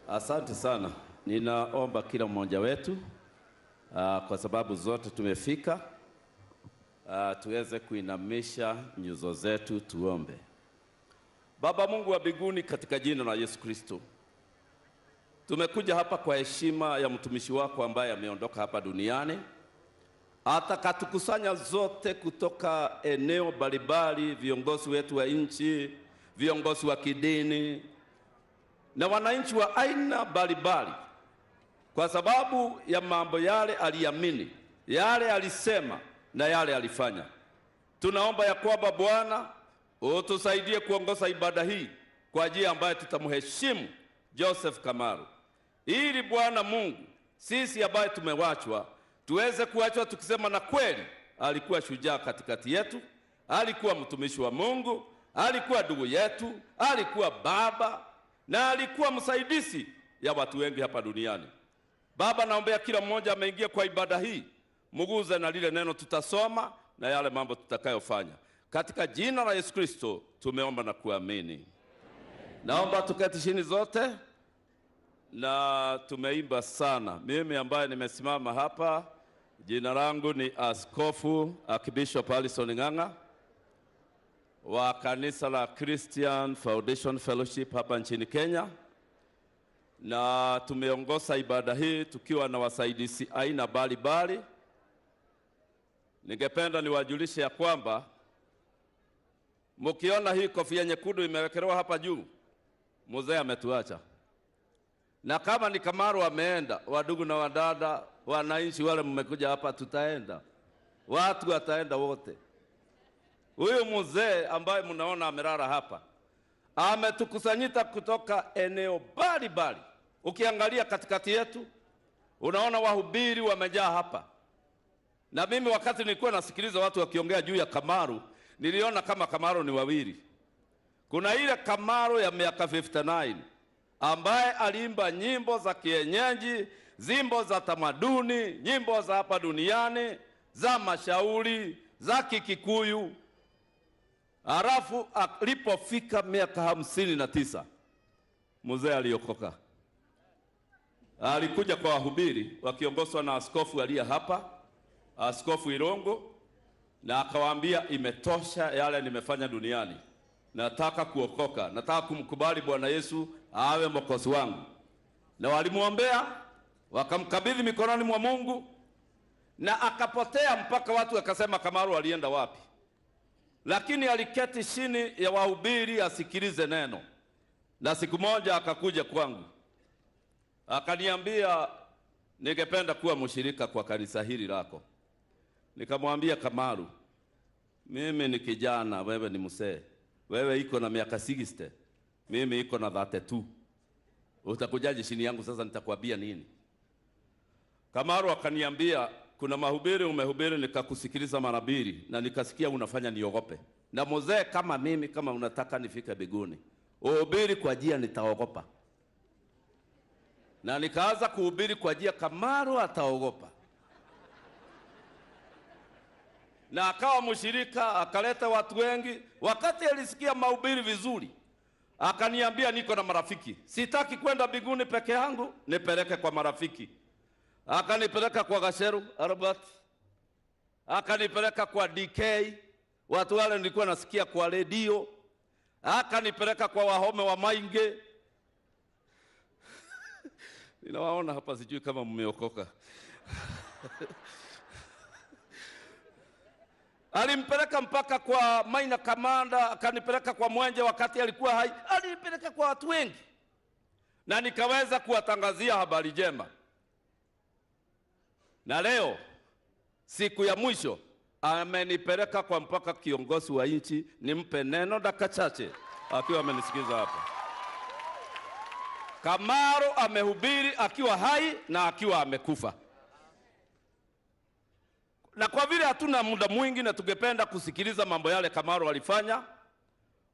Asante sana. Ninaomba kila mmoja wetu kwa sababu zote tumefika, tuweze kuinamisha nyuso zetu tuombe. Baba Mungu wa mbinguni, katika jina la Yesu Kristo, tumekuja hapa kwa heshima ya mtumishi wako ambaye ameondoka hapa duniani. Atakatukusanya zote kutoka eneo mbalimbali, viongozi wetu wa nchi, viongozi wa kidini na wananchi wa aina mbalimbali, kwa sababu ya mambo yale aliamini, yale alisema na yale alifanya. Tunaomba ya kwamba Bwana utusaidie kuongoza ibada hii kwa njia ambayo tutamheshimu Joseph Kamaru, ili Bwana Mungu sisi ambaye tumewachwa tuweze kuachwa tukisema na kweli alikuwa shujaa katikati yetu, alikuwa mtumishi wa Mungu, alikuwa ndugu yetu, alikuwa baba na alikuwa msaidizi ya watu wengi hapa duniani. Baba, naombea kila mmoja ameingia kwa ibada hii, muguze na lile neno tutasoma na yale mambo tutakayofanya. Katika jina la Yesu Kristo tumeomba na kuamini. Naomba tuketi chini zote, na tumeimba sana. Mimi ambaye nimesimama hapa, jina langu ni Askofu Archbishop Alison Ng'ang'a wa kanisa la Christian Foundation Fellowship hapa nchini Kenya, na tumeongoza ibada hii tukiwa na wasaidizi aina mbalimbali. Ningependa niwajulishe ya kwamba mkiona hii kofia nyekundu imewekelewa hapa juu, mzee ametuacha. Na kama ni Kamaru ameenda, wadugu na wadada, wananchi wale mmekuja hapa, tutaenda. Watu wataenda wote. Huyu mzee ambaye mnaona amelala hapa ametukusanyita kutoka eneo mbalimbali. Ukiangalia katikati yetu unaona wahubiri wamejaa hapa. Na mimi wakati nilikuwa nasikiliza watu wakiongea juu ya Kamaru, niliona kama Kamaru ni wawili. Kuna ile Kamaru ya miaka 59 ambaye aliimba nyimbo za kienyeji, nyimbo za tamaduni, nyimbo za hapa duniani, za mashauri, za Kikikuyu. Halafu alipofika miaka 59 mzee aliokoka. Alikuja kwa wahubiri wakiongozwa na askofu aliye hapa, Askofu Irongo, na akawaambia imetosha yale nimefanya duniani. Nataka kuokoka, nataka kumkubali Bwana Yesu awe mwokozi wangu. Na walimuombea, wakamkabidhi mikononi mwa Mungu, na akapotea mpaka watu wakasema Kamaru alienda wapi. Lakini aliketi chini ya wahubiri asikilize neno. Na siku moja akakuja kwangu, akaniambia ningependa kuwa mshirika kwa kanisa hili lako. Nikamwambia Kamaru, mimi ni kijana, wewe ni mzee. Wewe iko na miaka 60, mimi iko na 32. Utakujaje chini yangu sasa, nitakwambia nini? Kamaru akaniambia kuna mahubiri umehubiri nikakusikiliza mara mbili na nikasikia unafanya niogope. Na mzee kama mimi, kama unataka nifike mbinguni, uhubiri kwa njia nitaogopa. Na nikaanza kuhubiri kwa njia Kamaru ataogopa. Na akawa mshirika, akaleta watu wengi. Wakati alisikia mahubiri vizuri, akaniambia niko na marafiki, sitaki kwenda mbinguni peke yangu, nipeleke kwa marafiki. Akanipeleka kwa Gasheru Albert, akanipeleka kwa DK, watu wale nilikuwa nasikia kwa redio, akanipeleka kwa Wahome wa Mainge. Ninawaona hapa, sijui kama mmeokoka. Alimpeleka mpaka kwa Maina Kamanda, akanipeleka kwa Mwenje wakati alikuwa hai, alinipeleka kwa watu wengi. Na nikaweza kuwatangazia habari njema. Na leo siku ya mwisho amenipeleka kwa mpaka kiongozi wa nchi nimpe neno dakika chache akiwa amenisikiza hapa. Kamaru amehubiri akiwa hai na akiwa amekufa. Na kwa vile hatuna muda mwingi na tungependa kusikiliza mambo yale Kamaru alifanya,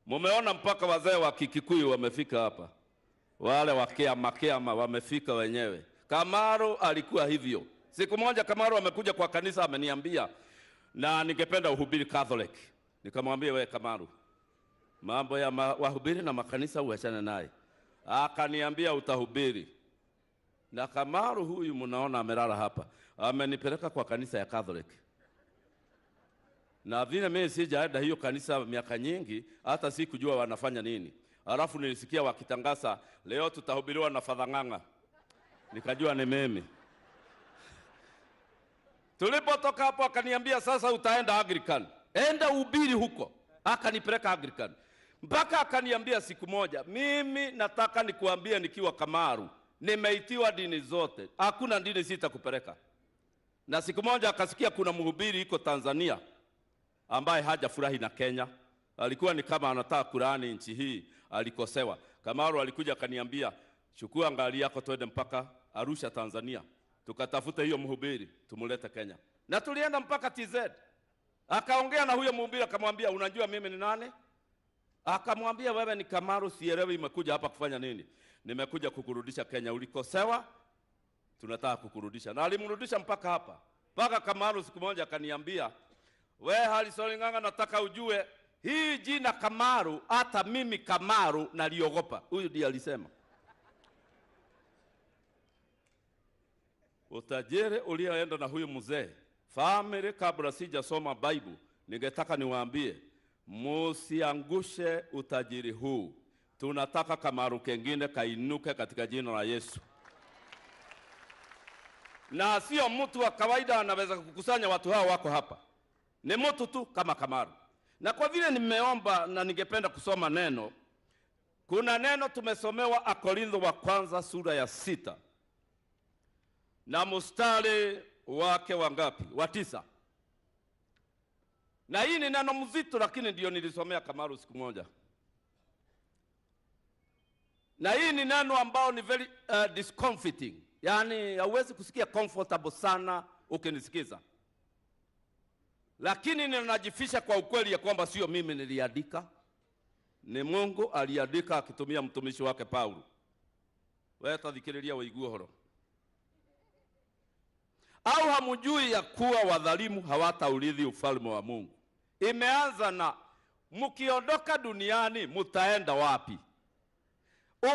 mumeona mpaka wazee wa Kikikuyu wamefika hapa. Wale wa Kiama wamefika wenyewe. Kamaru alikuwa hivyo. Siku moja Kamaru amekuja kwa kanisa ameniambia na ningependa uhubiri Catholic. Nikamwambia wewe Kamaru, mambo ya wahubiri na makanisa uachane naye. Akaniambia utahubiri. Na Kamaru huyu mnaona amelala hapa, amenipeleka kwa kanisa ya Catholic. Na vile mimi sijaenda hiyo kanisa miaka nyingi, hata sikujua wanafanya nini. Alafu nilisikia wakitangaza leo tutahubiriwa na Father Ng'ang'a. Nikajua ni mimi. Tulipotoka hapo akaniambia sasa utaenda Anglican. Enda ubiri huko. Akanipeleka Anglican. Mpaka akaniambia siku moja, mimi nataka nikuambie nikiwa Kamaru, nimeitiwa dini zote. Hakuna dini sitakupeleka. Na siku moja akasikia kuna mhubiri iko Tanzania ambaye hajafurahi na Kenya. Alikuwa ni kama anataka kulaani nchi hii, alikosewa. Kamaru alikuja akaniambia, chukua ngali yako twende mpaka Arusha Tanzania. Tukatafute hiyo mhubiri, tumulete Kenya. Na tulienda mpaka TZ. Akaongea na huyo mhubiri akamwambia, unajua mimi ni nani? Akamwambia wewe ni Kamaru, sielewi umekuja hapa kufanya nini. Nimekuja kukurudisha Kenya, ulikosewa, tunataka kukurudisha. Na alimrudisha mpaka hapa. Mpaka Kamaru siku moja akaniambia, we Harrison Ng'ang'a, nataka ujue hii jina Kamaru, hata mimi Kamaru naliogopa. Huyu ndiye alisema. Utajiri ulioenda na huyu mzee, family, kabla sijasoma Bible, ningetaka niwaambie, musiangushe utajiri huu. Tunataka Kamaru kengine kainuke katika jina la Yesu. Na sio mtu wa kawaida anaweza kukusanya watu hao wako hapa. Ni mtu tu kama Kamaru. Na kwa vile nimeomba na ningependa kusoma neno, kuna neno tumesomewa Akorintho wa kwanza sura ya 6. Na mstari wake wangapi? Wa 9. Na hii ni neno mzito, lakini ndio nilisomea Kamaru siku moja. Na hii ni neno ambao ni very discomforting. Yaani hauwezi kusikia comfortable sana ukinisikiza. Lakini ninajifisha kwa ukweli ya kwamba sio mimi niliandika. Ni Mungu aliandika akitumia mtumishi wake Paulo. Wewe tathikiriria uigue horo. Au hamjui ya kuwa wadhalimu hawataurithi ufalme wa Mungu? Imeanza na mkiondoka duniani mtaenda wapi?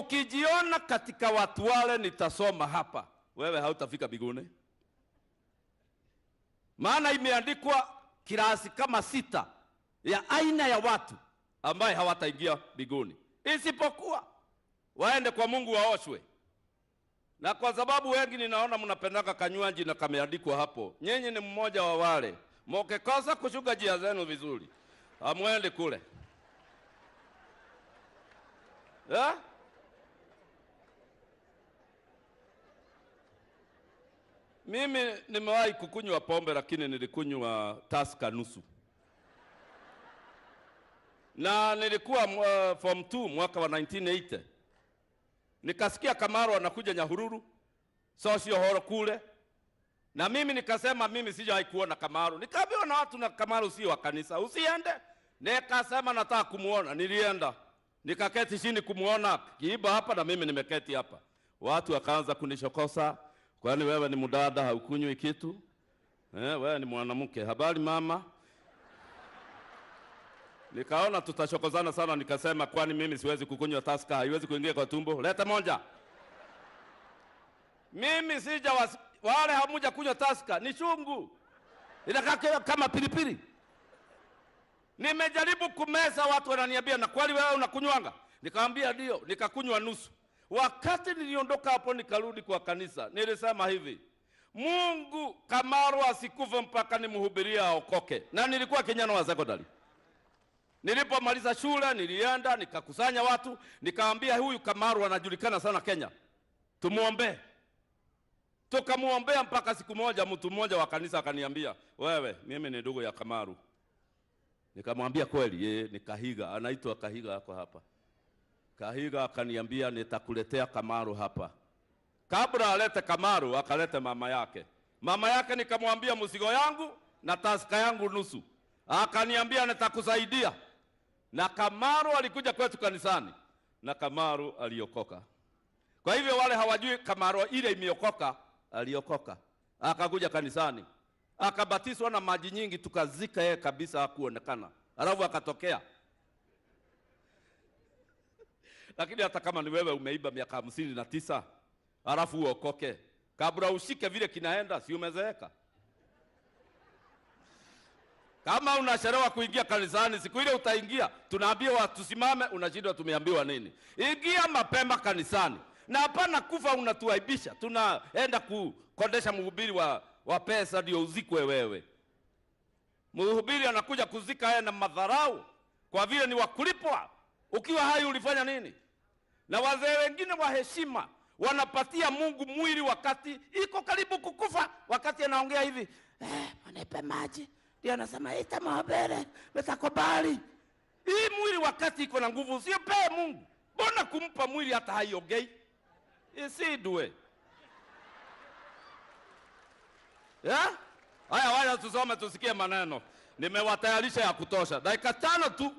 Ukijiona katika watu wale nitasoma hapa, wewe hautafika mbinguni. Maana imeandikwa kirasi kama 6 ya aina ya watu ambaye hawataingia mbinguni, isipokuwa waende kwa Mungu waoshwe. Na kwa sababu wengi ninaona mnapendaka kanywaji na kameandikwa hapo, nyinyi ni mmoja wa wale mkikosa kushuka njia zenu vizuri, hamwendi kule. Eh? Mimi nimewahi kukunywa pombe, lakini nilikunywa Tusker nusu. Na nilikuwa form 2 mwaka wa 1980. Nikasikia Kamaru anakuja Nyahururu, sio horo kule. Na mimi nikasema mimi sijawahi kuona Kamaru. Nikaambiwa na watu na Kamaru sio wa kanisa, usiende. Nikasema nataka kumuona, nilienda. Nikaketi chini kumuona, kiiba hapa na mimi nimeketi hapa. Watu wakaanza kunishokosa, kwani wewe ni mdada haukunywi kitu? Wewe ni mwanamke. Habari mama? Nikaona tutashokozana sana, nikasema kwani mimi siwezi kukunywa Tusker, haiwezi kuingia kwa tumbo. Leta moja. Mimi sija wale hamuja kunywa Tusker, ni chungu. Inakaa kama pilipili. Nimejaribu kumeza, watu wananiambia na kweli wewe unakunywanga? Nikamwambia ndio, nikakunywa nusu. Wakati niliondoka hapo nikarudi kwa kanisa, nilisema hivi, Mungu Kamaru asikufe mpaka nimhubirie aokoke. Na nilikuwa kijana wa sekondari. Nilipomaliza shule nilienda nikakusanya watu, nikaambia huyu Kamaru anajulikana sana Kenya, tumuombe. Tukamuombea mpaka siku moja mtu mmoja wa kanisa akaniambia, wewe mimi ni ndugu ya Kamaru. Nikamwambia kweli? Yeye ni Kahiga, anaitwa Kahiga hako hapa. Kahiga akaniambia nitakuletea Kamaru hapa. Kabla alete Kamaru akalete mama yake. Mama yake nikamwambia mzigo yangu na taska yangu nusu. Akaniambia nitakusaidia. Na Kamaru alikuja kwetu kanisani na Kamaru aliokoka. Kwa hivyo wale hawajui Kamaru ile imeokoka, aliokoka. Akakuja kanisani, akabatizwa na maji nyingi, tukazika yeye kabisa, hakuonekana. Alafu akatokea. Lakini hata kama ni wewe umeiba miaka 59, halafu uokoke, kabla ushike vile kinaenda, si umezeeka? Kama unachelewa kuingia kanisani, siku ile utaingia, tunaambiwa tusimame, unashindwa tumeambiwa nini? Ingia mapema kanisani. Na hapana kufa unatuaibisha. Tunaenda kukodesha mhubiri wa pesa ndio uzikwe wewe. Mhubiri anakuja kuzika yeye na madharau kwa vile ni wakulipwa. Ukiwa hai ulifanya nini? Na wazee wengine wa heshima wanapatia Mungu mwili wakati iko karibu kukufa, wakati anaongea hivi, nipe maji. Ndio anasema ita mhubiri, nitakubali. Hii mwili wakati iko na nguvu usipe Mungu. Mbona kumpa mwili hata haiongei? Isidwe. Yeah? Haya, wacha tusome tusikie maneno. Nimewatayarisha ya kutosha. Dakika 5 tu.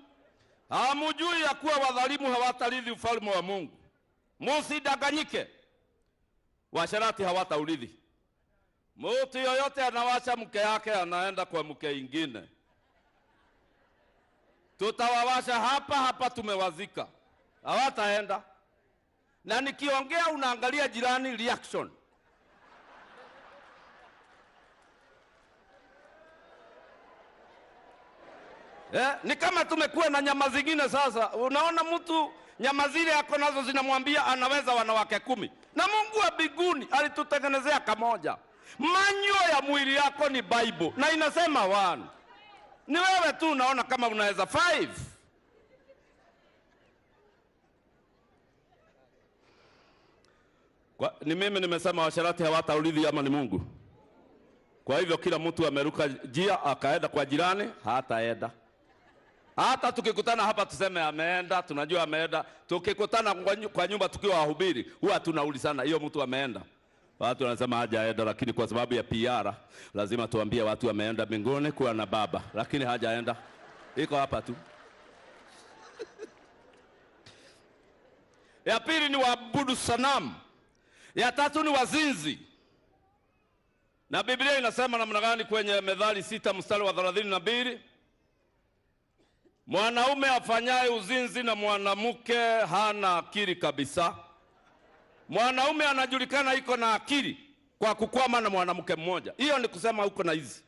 Hamujui ya kuwa wadhalimu hawatarithi ufalme wa Mungu. Msidanganyike. Washerati hawataurithi. Mtu yoyote anawacha mke yake anaenda kwa mke ingine. Tutawawasha hapa hapa, tumewazika. Hawataenda. Na nikiongea unaangalia jirani reaction. Ni kama tumekuwa na nyama zingine sasa. Unaona mtu nyama zile yako nazo zinamwambia anaweza wanawake 10. Na Mungu wa mbinguni alitutengenezea kamoja. Manyo ya mwili yako ni Bible na inasema 1. Ni wewe tu unaona kama unaweza 5. Kwa, ni mimi nimesema washerati hawataurithi ama ni Mungu? Kwa hivyo kila mtu ameruka njia akaenda kwa jirani, hataenda. Hata tukikutana hapa tuseme ameenda, tunajua ameenda. Tukikutana kwa nyumba tukiwa wahubiri, huwa tunaulizana hiyo mtu ameenda. Watu wanasema hajaenda, lakini kwa sababu ya PR lazima tuambie watu wameenda mbinguni kuwa na baba, lakini hajaenda. Iko hapa tu. Ya pili ni waabudu sanamu. Ya tatu ni wazinzi. Na Biblia inasema namna gani kwenye Methali 6 mstari wa 32? Mwanaume afanyaye uzinzi na mwanamke hana akili kabisa. Mwanaume anajulikana iko na akili kwa kukwama na mwanamke mmoja. Hiyo ni kusema uko na hizi.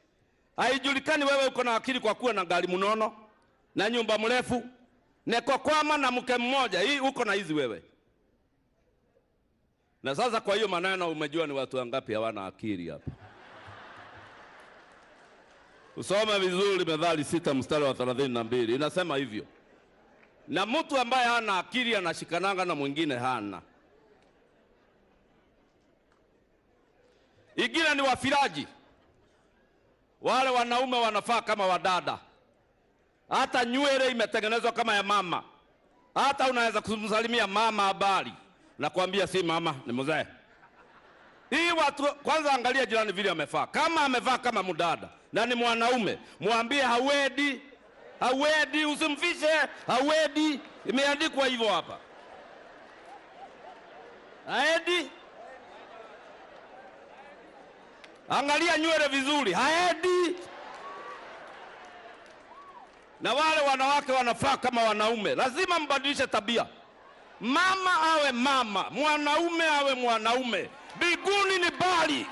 Haijulikani wewe uko na akili kwa kuwa na gari mnono na nyumba mrefu na kukwama na mke mmoja. Hii uko na hizi wewe. Na sasa kwa hiyo maneno umejua ni watu wangapi hawana akili hapa. Usome vizuri Methali 6 mstari wa 32. Inasema hivyo. Na mtu ambaye hana akili anashikananga na mwingine hana. Ingine ni wafiraji. Wale wanaume wanafaa kama wadada. Hata nywele imetengenezwa kama ya mama. Hata unaweza kumsalimia mama habari. Nakwambia si mama, ni mzee. Hii watu kwanza angalia jirani vile amevaa. Kama amevaa kama mdada na ni mwanaume, mwambie hawedi. Hawedi, usimfishe, hawedi. Imeandikwa hivyo hapa. Haedi. Angalia nywele vizuri, haedi. Na wale wanawake wanafaa kama wanaume, lazima mbadilishe tabia. Mama awe mama, mwanaume awe mwanaume. Biguni ni bali.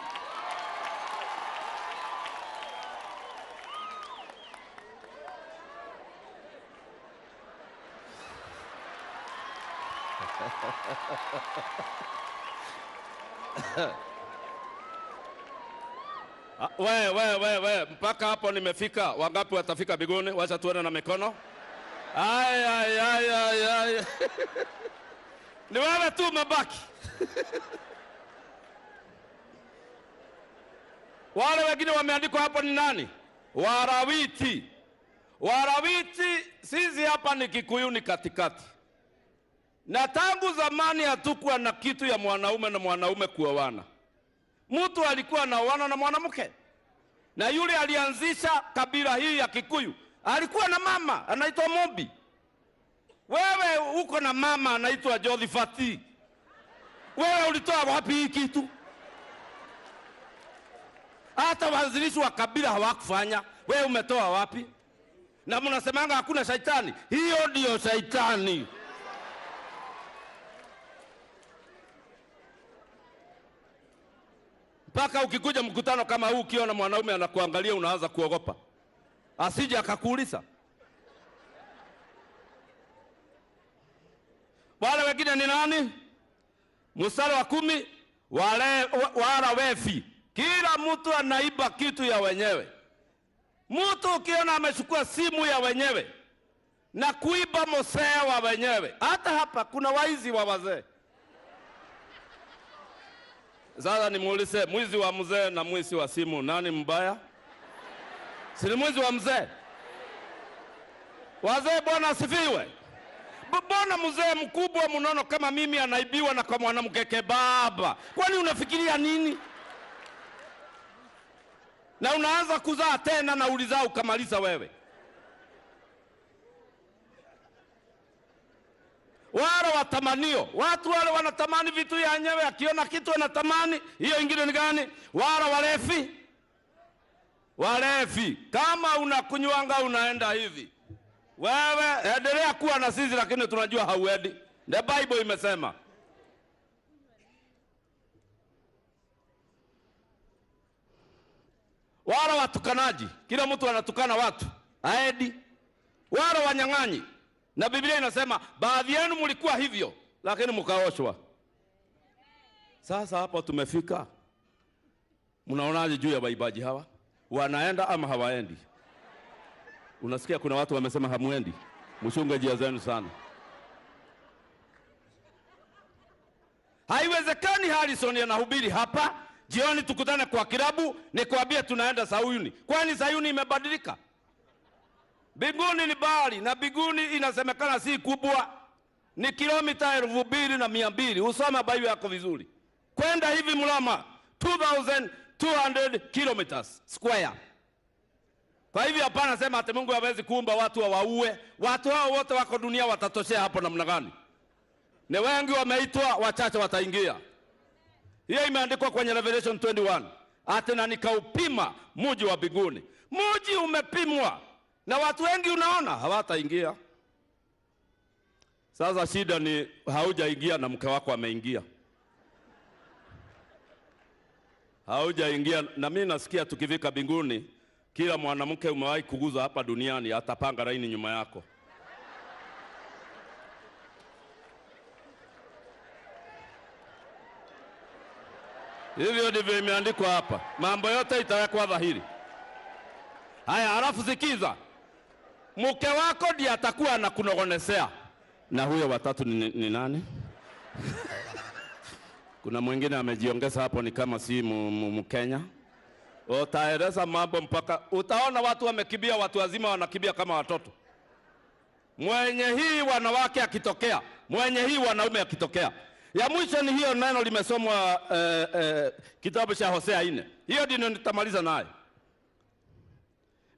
We, mpaka hapo nimefika. Wangapi watafika biguni? Wacha tuone na mikono. Ay, ay, ay, ay, ay. Ni wewe tu mabaki. Wale wengine wameandikwa hapo ni nani? Warawiti. Warawiti sisi hapa ni Kikuyu, ni katikati. Na tangu zamani hatukuwa na kitu ya mwanaume na mwanaume kuoana. Mtu alikuwa anaoana na mwanamke. Na yule alianzisha kabila hii ya Kikuyu alikuwa na mama anaitwa Mobi. Wewe uko na mama anaitwa Jothifati. Wewe ulitoa wapi hii kitu? Hata waanzilishi wa kabila hawakufanya. Wewe umetoa wapi? Na mnasemanga hakuna shaitani. Hiyo ndio shaitani. Paka ukikuja mkutano kama huu ukiona mwanaume anakuangalia unaanza kuogopa. Asije akakuuliza. Wale wengine ni nani? Mstari wa 10, wala wefi. Kila mtu anaiba kitu ya wenyewe. Mtu ukiona amechukua simu ya wenyewe na kuiba mosea wa wenyewe. Hata hapa kuna waizi wa wazee. Sasa nimuulize, mwizi wa mzee na mwizi wa simu nani mbaya? Si ni mwizi wa mzee? Wazee, Bwana asifiwe. Mbona mzee mkubwa mnono kama mimi anaibiwa na kwa mwanamke kebaba? Kwani unafikiria nini? Na unaanza kuzaa tena na ulizaa ukamaliza wewe. Wale watamanio, watu wale wanatamani vitu ya wenyewe, akiona kitu anatamani. Hiyo ingine ni gani? Wale walefi. Walefi, kama unakunywanga unaenda hivi. Wewe endelea kuwa na sisi, lakini tunajua hauendi. The Bible imesema. Wale watukanaji, kila mtu anatukana watu, haendi. Wale wanyang'anyi, na Biblia inasema baadhi yenu mlikuwa hivyo lakini mkaoshwa. Sasa hapo tumefika. Mnaonaje juu ya waibaji hawa? Wanaenda ama hawaendi? Unasikia kuna watu wamesema hamuendi. Mshunge njia zenu sana. Haiwezekani Harrison anahubiri hapa, jioni tukutane kwa kilabu, nikwambie tunaenda Sayuni. Kwani Sayuni imebadilika? Mbinguni ni bali, na mbinguni inasemekana si kubwa. Ni kilomita 2200. Usome Biblia yako vizuri. Kwenda hivi mlama 2200 kilometers square. Kwa hivyo hapana sema ati Mungu hawezi kuumba watu waue. Watu hao wote wako dunia watatoshea hapo namna gani? Ni wengi wameitwa, wachache wataingia. Hiyo imeandikwa kwenye Revelation 21. Ati na nikaupima mji wa mbinguni. Mji umepimwa na watu wengi unaona hawataingia. Sasa shida ni haujaingia na mke wako ameingia. Haujaingia. Na mimi nasikia tukifika mbinguni kila mwanamke umewahi kuguza hapa duniani atapanga laini nyuma yako. Hivyo ndivyo imeandikwa hapa. Mambo yote itawekwa dhahiri. Haya, halafu sikiza. Mke wako ndiye atakuwa anakunogonesea. Na huyo watatu ni nani? Kuna mwingine amejiongeza hapo ni kama si Mkenya. Utaeleza mambo mpaka utaona watu wamekimbia, watu wazima wanakimbia kama watoto. Mwenye hii wanawake akitokea, mwenye hii wanaume akitokea. Ya mwisho ni hiyo neno limesomwa kitabu cha Hosea 4. Hiyo ndio nitamaliza nayo.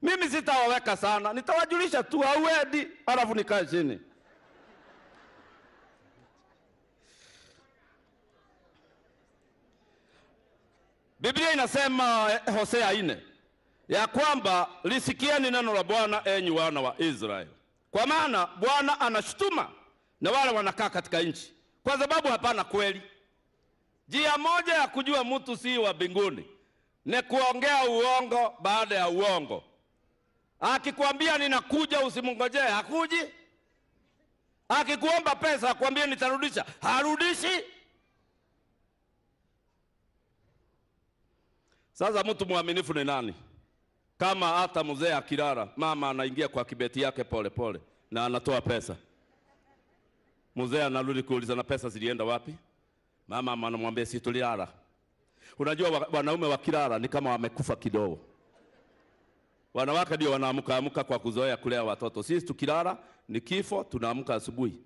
Mimi sitawaweka sana, nitawajulisha tu hauendi, alafu nikae chini. Biblia inasema Hosea 4 ya kwamba lisikieni neno la Bwana enyi wana wa Israeli. Kwa maana Bwana anashutuma na wale wanakaa katika nchi, kwa sababu hapana kweli. Njia moja ya kujua mtu si wa mbinguni ni kuongea uongo baada ya uongo. Akikwambia ninakuja usimngojee, hakuji. Akikuomba pesa akwambia nitarudisha, harudishi. Sasa mtu mwaminifu ni nani? Kama hata mzee akilala, mama anaingia kwa kibeti yake pole pole na anatoa pesa. Mzee anarudi kuuliza na pesa zilienda wapi? Mama anamwambia si tulilala. Unajua wanaume wakilala ni kama wamekufa kidogo. Wanawake ndio wanaamka amka kwa kuzoea kulea watoto. Sisi tukilala ni kifo, tunaamka asubuhi.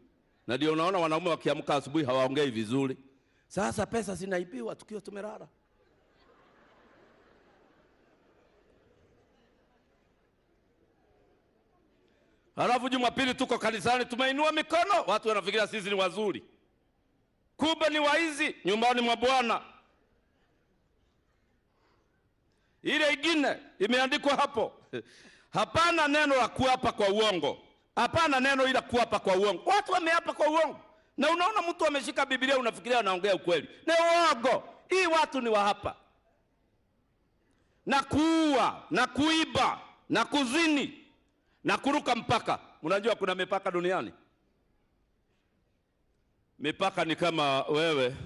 Na ndio unaona wanaume wakiamka asubuhi hawaongei vizuri. Sasa pesa zinaibiwa tukiwa tumelala. Halafu Jumapili tuko kanisani tumeinua mikono, watu wanafikiria sisi ni wazuri. Kumbe ni waizi nyumbani mwa Bwana. Ile ingine imeandikwa hapo. Hapana neno la kuapa kwa uongo. Hapana neno ila kuapa kwa uongo. Watu wameapa kwa uongo. Na unaona mtu ameshika Biblia unafikiria anaongea ukweli. Ni uongo. Hii watu ni wa hapa. na kuua na kuiba na kuzini na kuruka mpaka. Unajua kuna mipaka duniani. Mipaka ni kama wewe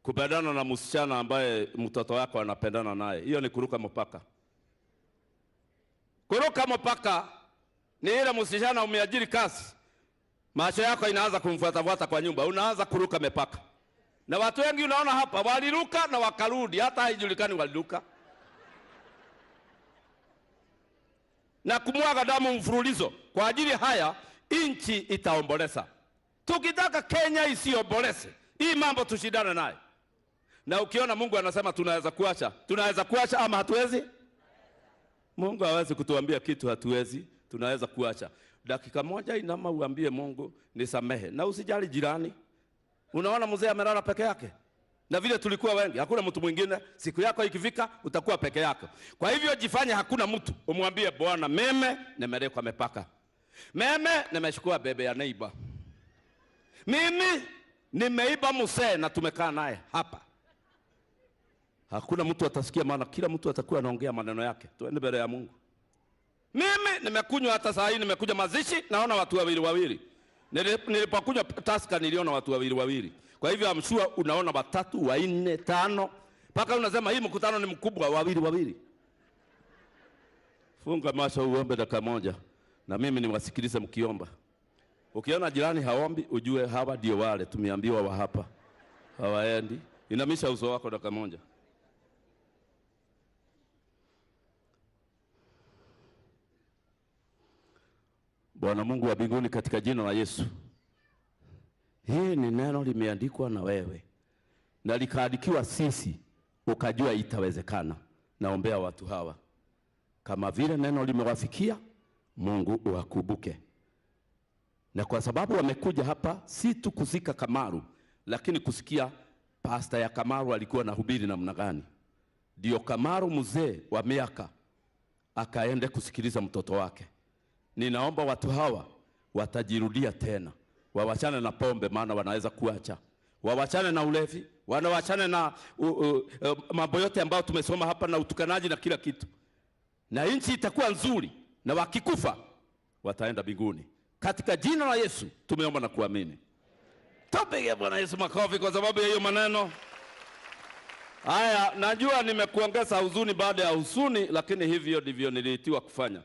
kupendana na msichana ambaye mtoto wako anapendana naye. Hiyo ni kuruka mpaka. Kuruka mpaka ni ile msichana umeajiri kazi, macho yako inaanza kumfuatafuata kwa nyumba, unaanza kuruka mipaka. Na watu wengi unaona hapa waliruka na wakarudi, hata haijulikani waliruka. Na kumwaga damu mfululizo. Kwa ajili haya nchi itaomboleza. Tukitaka Kenya isiomboleze, hii mambo tushindane naye. Na ukiona Mungu anasema tunaweza kuacha, tunaweza kuacha ama hatuwezi? Mungu hawezi kutuambia kitu hatuwezi, tunaweza kuacha. Dakika moja inama uambie Mungu nisamehe. Na usijali jirani. Unaona mzee amelala peke yake. Na vile tulikuwa wengi, hakuna mtu mwingine. Siku yako ikifika utakuwa peke yako. Kwa hivyo jifanye hakuna mtu. Umwambie Bwana, mimi nimerekwa mipaka. Mimi nimechukua bebe ya neighbor. Mimi nimeiba mzee na tumekaa naye hapa. Hakuna mtu atasikia, maana kila mtu atakuwa anaongea maneno yake. Tuende mbele ya Mungu. Mimi nimekunywa hata saa hii nimekuja mazishi naona watu wawili wawili. Nilipokunywa Tusker niliona watu wawili wawili. Kwa hivyo I'm sure unaona watatu, wanne, tano. Paka unasema hii mkutano ni mkubwa, wawili wawili. Funga macho uombe dakika moja na mimi niwasikilize mkiomba. Ukiona jirani haombi ujue hawa ndio wale tumeambiwa wa hapa. Hawaendi. Inamisha uso wako dakika moja. Bwana Mungu wa mbinguni, katika jina la Yesu, hii ni neno limeandikwa na wewe na likaandikiwa sisi, ukajua itawezekana. Naombea watu hawa, kama vile neno limewafikia, Mungu uwakumbuke. Na kwa sababu wamekuja hapa si tu kuzika Kamaru, lakini kusikia pasta ya Kamaru alikuwa anahubiri namna gani. Ndio Kamaru mzee wa miaka akaende kusikiliza mtoto wake. Ninaomba watu hawa watajirudia tena. Wawachane na pombe, maana wanaweza kuacha. Wawachane na ulevi, wanawachane na mambo yote ambayo tumesoma hapa na utukanaji na kila kitu. Na nchi itakuwa nzuri, na wakikufa wataenda mbinguni. Katika jina la Yesu tumeomba na kuamini. Tupige Bwana Yesu makofi kwa sababu ya hiyo maneno. Haya, najua nimekuongeza huzuni baada ya huzuni, lakini hivyo ndivyo niliitiwa kufanya.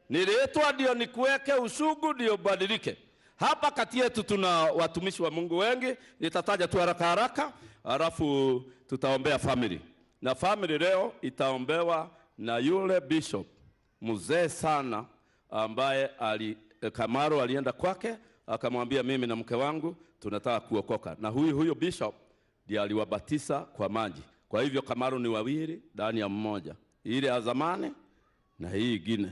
Niliitwa ndio nikuweke ushugu ndio badilike. Hapa kati yetu tuna watumishi wa Mungu wengi, nitataja tu haraka haraka, halafu tutaombea family. Na family leo itaombewa na yule bishop mzee sana ambaye Kamaru alienda kwake akamwambia mimi na mke wangu tunataka kuokoka. Na huyu bishop ndiye aliwabatisa kwa maji. Kwa hivyo Kamaru ni wawili ndani ya mmoja. Ile ya zamani na hii nyingine.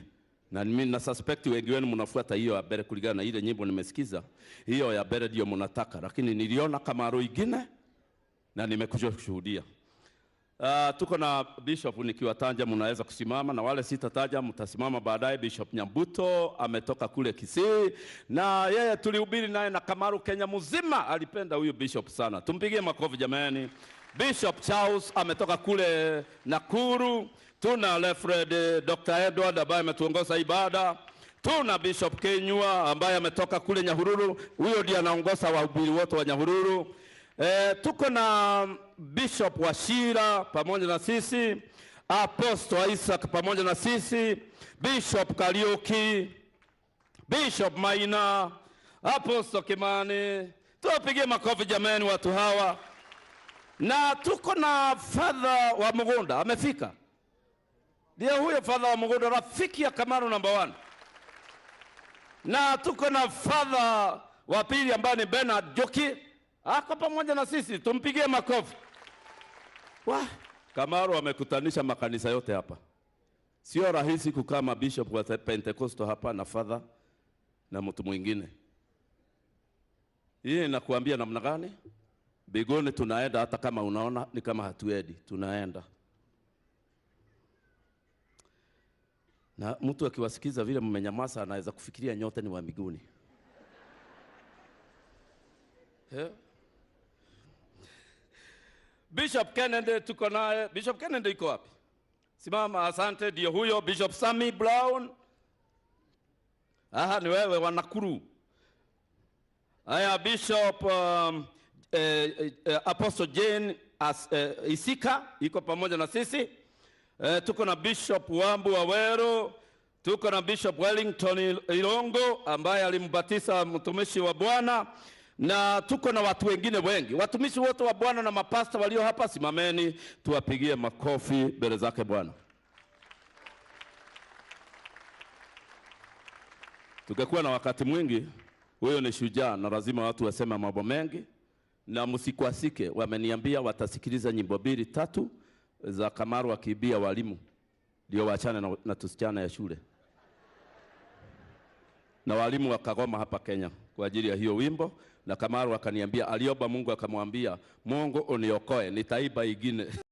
Na mimi na suspect wengi wenu mnafuata hiyo ya mbele kulingana na ile nyimbo nimesikiza. Hiyo ya mbele ndio mnataka, lakini niliona Kamaru ingine na nimekuja kushuhudia. Tuko na bishop nikiwataja mnaweza kusimama, na wale sitataja mtasimama baadaye. Bishop Nyambuto ametoka kule Kisii, na yeye tulihubiri naye na Kamaru Kenya mzima alipenda huyu bishop sana. Tumpigie makofi jamani. Bishop Charles ametoka kule Nakuru. Tuna Alfred Dr. Edward ambaye ametuongoza ibada. Tuna Bishop Kenyua ambaye ametoka kule Nyahururu. Huyo ndiye anaongoza wahubiri wote wa Nyahururu. Tuko na Bishop Washira pamoja na sisi, Apostle Isaac pamoja na sisi, Bishop Kariuki, Bishop Maina, Apostle Kimani. Tuwapigie makofi jamani watu hawa. Na tuko na Father wa Mugunda amefika. Ndiye huyo Father wa Mugunda, rafiki ya Kamaru number 1. Na tuko na Father wa pili ambaye ni Bernard Joki, ako pamoja na sisi, tumpigie makofi. Wah, Kamaru amekutanisha makanisa yote hapa. Sio rahisi kukaa mabishop wa Pentecostal hapa na Father na mtu mwingine. Hii inakuambia namna gani? Bigoni tunaenda, hata kama unaona ni kama hatuendi, tunaenda. Na mtu akiwasikiza vile mmenyamaza anaweza kufikiria nyote ni wa mbinguni. Bishop Kennedy tuko naye. Bishop Kennedy iko wapi? Simama, asante. Ndio huyo Bishop Sammy Brown. Aha, ni wewe wa Nakuru. Haya, Bishop Apostle Jane Isika iko pamoja na sisi. Tuko na Bishop Wambu Wawero, tuko na Bishop Wellington Ilongo ambaye alimbatiza mtumishi wa Bwana, na tuko na watu wengine wengi. Watumishi wote wa Bwana na mapasta walio hapa, simameni tuwapigie makofi mbele zake Bwana. Tungekuwa na wakati mwingi, huyo ni shujaa na lazima watu waseme mambo mengi, na msikwasike. Wameniambia watasikiliza nyimbo 2 3 za Kamaru akiibia walimu, ndio waachane na tusichana ya shule. Na walimu wakagoma hapa Kenya kwa ajili ya hiyo wimbo, na Kamaru akaniambia aliomba Mungu akamwambia, Mungu uniokoe, nitaiba ingine.